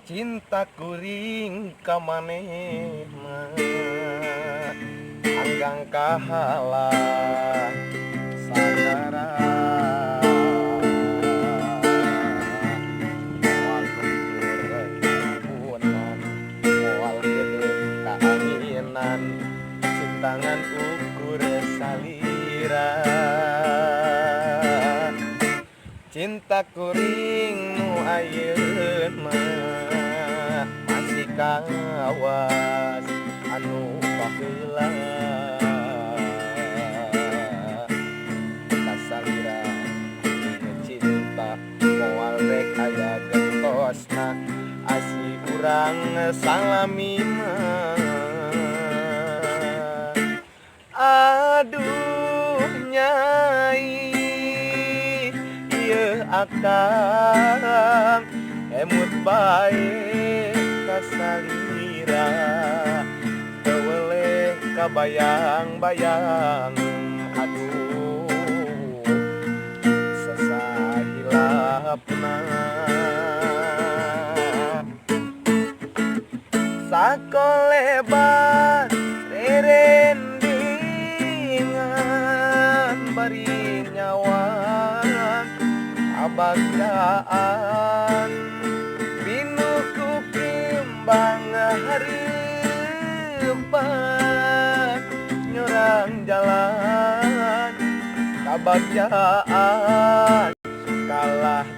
Cinta kuring ka manehna anggang kahala sagara. Moal luntur ribunan, moal gede kaanginan, cinta ngan ukur salira. Cinta kuring nu ayeuna masih kawas anu baheula. Kasalira kuring cinta moal rek aya gentosna, asih urang salami mah. Aduh nyai, ieu akang emut bae kasalira, teu weleh kabayang-bayang, aduh sesahilapna. Sakolebat rerendingan bari nyawang kabagjaan, pinuh ku kembang hareupan nyorang jalan kabagjaan kalah.